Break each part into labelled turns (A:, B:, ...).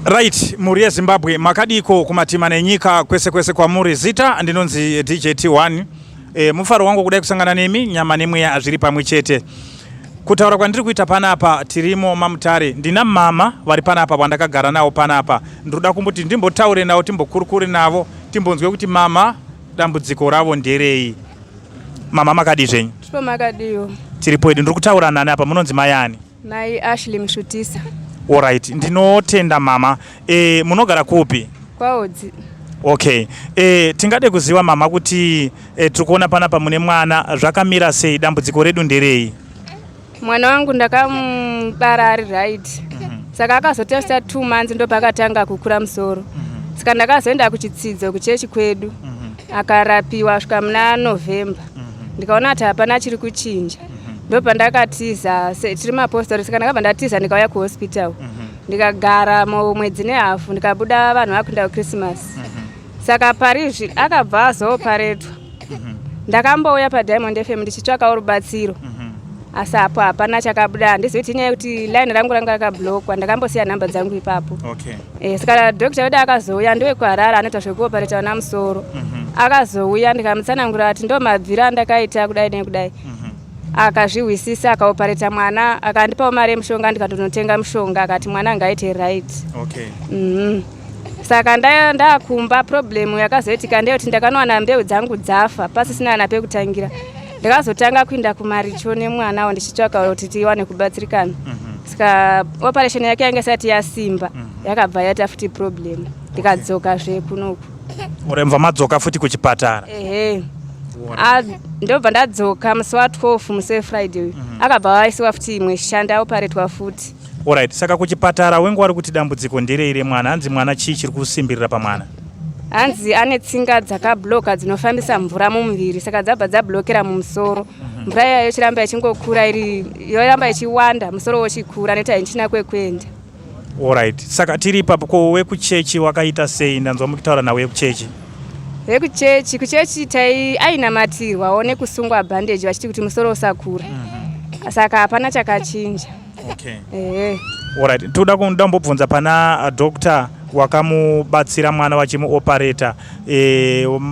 A: Right, mhuri yeZimbabwe makadiko kumatima nenyika kwese kwese kwamuri. Zita ndinonzi DJ T1. E, mufaro wangu kudai kusangana nemi nyama nemweya zviri pamwe chete. Kutaura kwandiri kuita panapa tirimo maMutare ndina mama vari panapa vandakagara navo panapa. Ndinoda kumboti ndimbotaure navo timbokurukure navo timbonzwe kuti mama dambudziko ravo nderei. Mama makadii zvenyu?
B: Tiripo makadiwo.
A: Tiripo hedu. Ndiri kutaura nani apa munonzi mai ani?
B: Mai Ashley Mshutisa.
A: Alright, ndinotenda mama. E, munogara kupi?
B: Kwaodzi.
A: Okay. E, tingade kuziva mama kuti e, tiri kuona panapa mune mwana zvakamira sei dambudziko redu nderei?
B: Mwana wangu ndakamubara ari right. Saka akazotesta 2 months ndopakatanga kukura musoro. Saka ndakazoenda kuchitsidzo kuchechi kwedu. Akarapiwa svika muna November. Ndikaona kuti hapana chiri kuchinja. Ndopandakatiza tiri mapostori saka ndakabva ndatiza ndikauya kuhospital. Ndikagara mwedzi nehafu ndikabuda vanhu vakuenda kuChristmas. Saka parizvi akabva azooparetwa. Ndakambouya paDiamond FM ndichitsvakawo rubatsiro. Asi apo hapana chakabuda, handizivi kuti inyaya yekuti line rangu ranga rakablokwa, ndakambosiya nhamba dzangu ipapo.
A: Okay.
B: Saka doctor wedu akazouya ndewekuHarare anoita zvekuopareta vana musoro. Akazouya ndikamutsanangura kuti ndo mabviro andakaita kudai nekudai. Akazvihwisisa akaopareta mwana akandipawo mari yemushonga ndikatonotenga mushonga akati mwana ngaaite right.
A: Okay.
B: Saka ndakumba problem yakazoitika ndeyekuti ndakanowana mbeu dzangu dzafa pasisina na pekutangira. Ndakazotanga kuenda kumaricho nemwana ndichitsvaka kuti tiwane kubatsirikana. Saka operation yake yanga isati yasimba, yakabva yaita futi problem. Ndikadzoka zve kunoku.
A: Uremva madzoka futi kuchipatara?
B: Ehe. Ndobva ndadzoka musi wa 12 musi weFriday uyu. Akabva aisiwa futi imwe shanda oparetwa futi.
A: Alright, saka kuchipatara wengu wari kuti dambudziko nderei remwana? Hanzi mwana chii chiri kusimbirira pamwana?
B: Hanzi ane tsinga dzakabloka dzinofambisa mvura mumuviri, saka dzabva dzablokera mumusoro. Mvura iyayo ichiramba ichingokura iri yoramba ichiwanda, musoro wochikura nekuti haichina kwekuenda.
A: Alright, saka tiri ipapo ko wekuchechi wakaita sei? Ndanzwa muchitaura nawe wekuchechi.
B: Vekuchechi, kuchechi tai ainamatirwawo nekusungwa bandage vachiti kuti musoro usakura. Saka hapana chakachinja.
A: Okay. Alright, toda kumbobvunza pana doctor wakamubatsira mwana vachimuopareta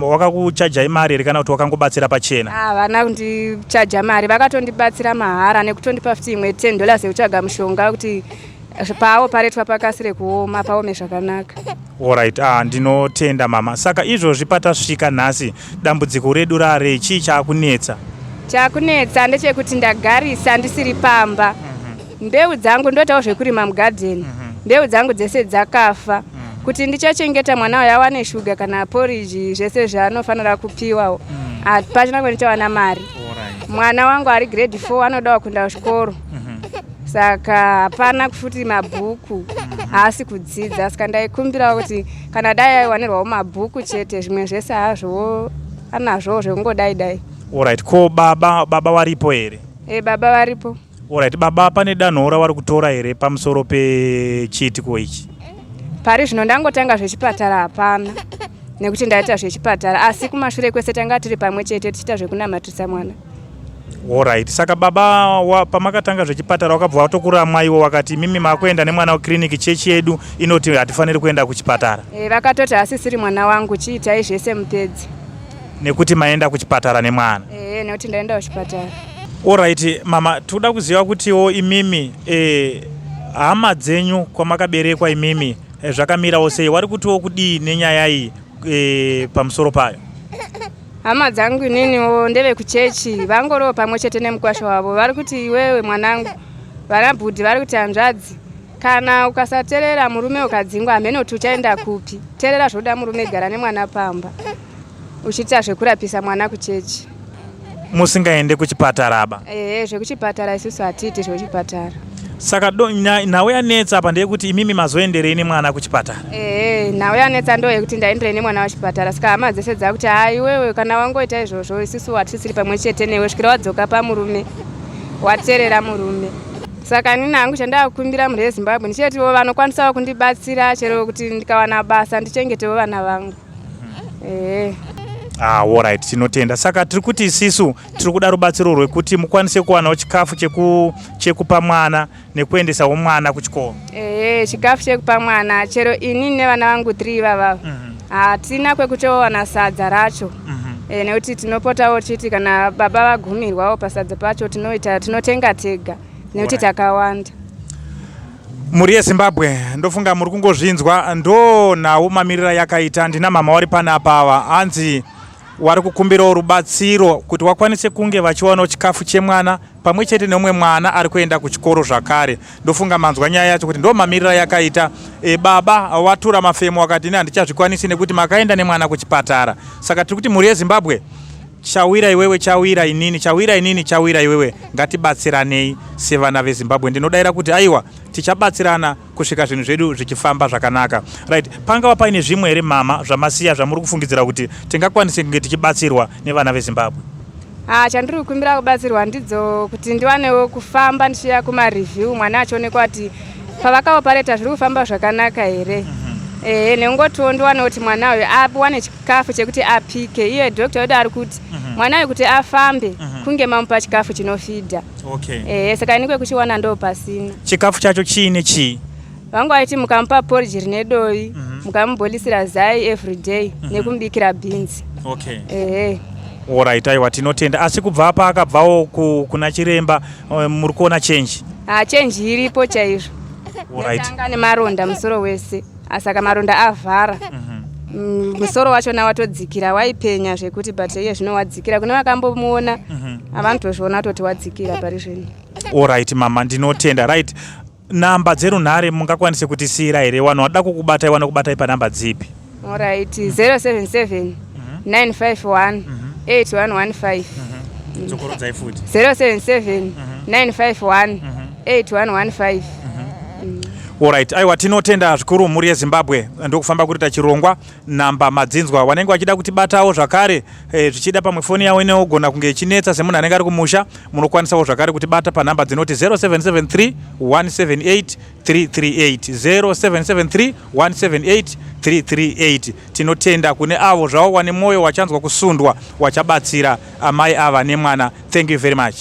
A: wakakuchajai mari here kana kuti wakangobatsira pachena?
B: Havana kundichaja mari, vakatondibatsira mahara nekutondipa futi imwe $10 yekutsvaga mushonga kuti paaoparetwa pakasire kuoma paome zvakanaka.
A: Alright, ndinotenda mama. Saka izvozvi patasvika nhasi dambudziko redu rarei, chii chaakunetsa?
B: Chakunetsa ndechekuti ndagarisa ndisiri pamba. Mbeu dzangu ndoitawo zvekurima mugadheni. Mbeu dzangu dzese dzakafa. Kuti ndichachengeta mwana uyu awane shuga kana porridge zvese zvaanofanira kupiwawo. Hapachina kwendichawana mari. Mwana wangu ari grade 4 anodawo kuenda kuchikoro. Saka hapana futi mabhuku, haasi kudzidza. Saka ndaikumbirawo kuti kana dai aiwanirwawo mabhuku chete, zvimwe zvese hazvo anazvo zvekungodai dai.
A: Alright, ko baba varipo here?
B: Baba varipo.
A: Alright, baba pane danho ravari kutora here pamusoro pechiitiko ichi?
B: Pari zvino ndangotanga zvechipatara hapana, nekuti ndaita zvechipatara, asi kumashure kwese tanga tiri pamwe chete tichiita zvekunamatisa mwana.
A: Alright, saka baba pamakatanga zvechipatara wakabva watokuramwa iwo wakati mimi makuenda nemwana kukiriniki, chechi yedu inoti hatifaniri kuenda kuchipatara.
B: Vakatoti asisiri mwana wangu, chiitai zvese mupedze.
A: Nekuti maenda kuchipatara nemwana?
B: Nekuti ndaenda kuchipatara.
A: Alright, mama, toda kuziva kutiwo imimi hama dzenyu kwamakaberekwa imimi zvakamirawo sei? Wari kutiwo kudii nenyaya iyi pamusoro payo?
B: Hama dzangu ininiwo ndevekuchechi, vangoriwo pamwe chete nemukwasha wavo. Vari kuti iwewe mwanangu, vana bhudhi vari kuti hanzvadzi, kana ukasaterera murume ukadzingwa hameno kuti uchaenda kupi. Terera zvoda murume, gara nemwana pamba uchiita zvekurapisa mwana kuchechi.
A: Musingaende kuchipatara ba?
B: Zvekuchipatara isusu hatiiti zvekuchipatara.
A: Saka nhau yanetsa apa ndeyekuti imimi mazoenderei nemwana kuchipatara?
B: Nhau yanetsa ndo yekuti ndaenderei nemwana kuchipatara. Saka hama dzese dzakuti ha iwewe kana wangoita izvozvo isusu hatisisiri pamwe chete newe svikira wadzoka pamurume, waterera murume. Saka inini hangu chandakumbira mhuri yeZimbabwe ndichetiwo vanokwanisawo kundibatsira chero kuti ndikawana basa ndichengetewo vana vangu.
A: Ah, alright, tinotenda. Saka tiri kuti isisu tiri kuda rubatsiro rwekuti mukwanise kuwanawo chikafu cheku, chekupa mwana nekuendesawo mwana kuchikoro.
B: Ehe, chikafu chekupa mwana chero ini nevana vangu 3 ivavava hatina kwekutowana sadza racho. E, nekuti tinopotawo chiti kana baba vagumirwawo pasadza pacho tinoita tinotenga tega nekuti takawanda.
A: Mhuri yeZimbabwe, ndofunga muri kungozvinzwa, ndo nhau mamirira yakaita. Ndina mama wari panapa ava, hanzi wari kukumbirawo rubatsiro kuti wakwanise kunge vachiwanawo chikafu chemwana pamwe chete neumwe mwana ari kuenda kuchikoro zvakare. Ndofunga manzwa nyaya yacho kuti ndo mamirira yakaita. E, baba watura mafemo wakati ini handichazvikwanisi nekuti makaenda nemwana kuchipatara. Saka tiri kuti mhuri yeZimbabwe, Chawira iwewe chawira inini chawira inini chawira iwewe ngatibatsiranei sevana veZimbabwe. Ndinodaira kuti aiwa tichabatsirana kusvika zvinhu zvedu zvichifamba zvakanaka. Right, pangava paine zvimwe here mama zvamasiya zvamuri kufungidzira kuti tingakwanise kunge tichibatsirwa nevana veZimbabwe?
B: Ah, chandiri kukumbira kubatsirwa ndidzo kuti ndiwanewo kufamba ndichiya kumareview mwana achionekwa kuti pavakaopareta zviri kufamba zvakanaka here. Ehe, nekungotiwo ndiwane kuti mwana uyu awane chikafu chekuti apike. Iye doctor wedu ari kuti mwana uyu kuti afambe kunge mamupa chikafu chinofidha.
A: Okay.
B: Ehe, saka ini kwekuchiwana ndo pasina.
A: Chikafu chacho chii nechii?
B: Vanga vaiti mukamupa porridge rine dovi, mukamubholisira zai every day nekumubikira beans.
A: Okay.
B: Ehe.
A: Alright, aiwa tinotenda. Asi kubva apa akabvawo ku, kuna chiremba muri kuona change?
B: Ah, change iripo chaizvo.
A: Alright.
B: Tanga nemaronda musoro wese. Saka maronda avhara. Musoro wachona watodzikira, waipenya zvekuti, but iye zvino wadzikira. Kune vakambomuona havanotozviona toti wadzikira pari zvino.
A: Alright mama, ndinotenda. Right. Namba dzerunhare mungakwanise kutisiyira here? Vanhu vanoda kukubatai vanokubatai panhamba dzipi?
B: Alright, 077 951 8115.
A: Dzokorodzai futi.
B: 077 951 8115.
A: Alright, aiwa tinotenda zvikuru mhuri yeZimbabwe, ndokufamba kuita chirongwa. Namba madzinzwa, vanenge vachida kutibatawo zvakare, zvichida pamwe foni yavo inogona kunge ichinetsa semunhu anenge ari kumusha, munokwanisawo zvakare kutibata panhamba dzinoti 0773 178 338, 0773 178 338. Tinotenda kune avo zvavo wane mwoyo wachanzwa kusundwa wachabatsira amai ava nemwana. Thank you very much.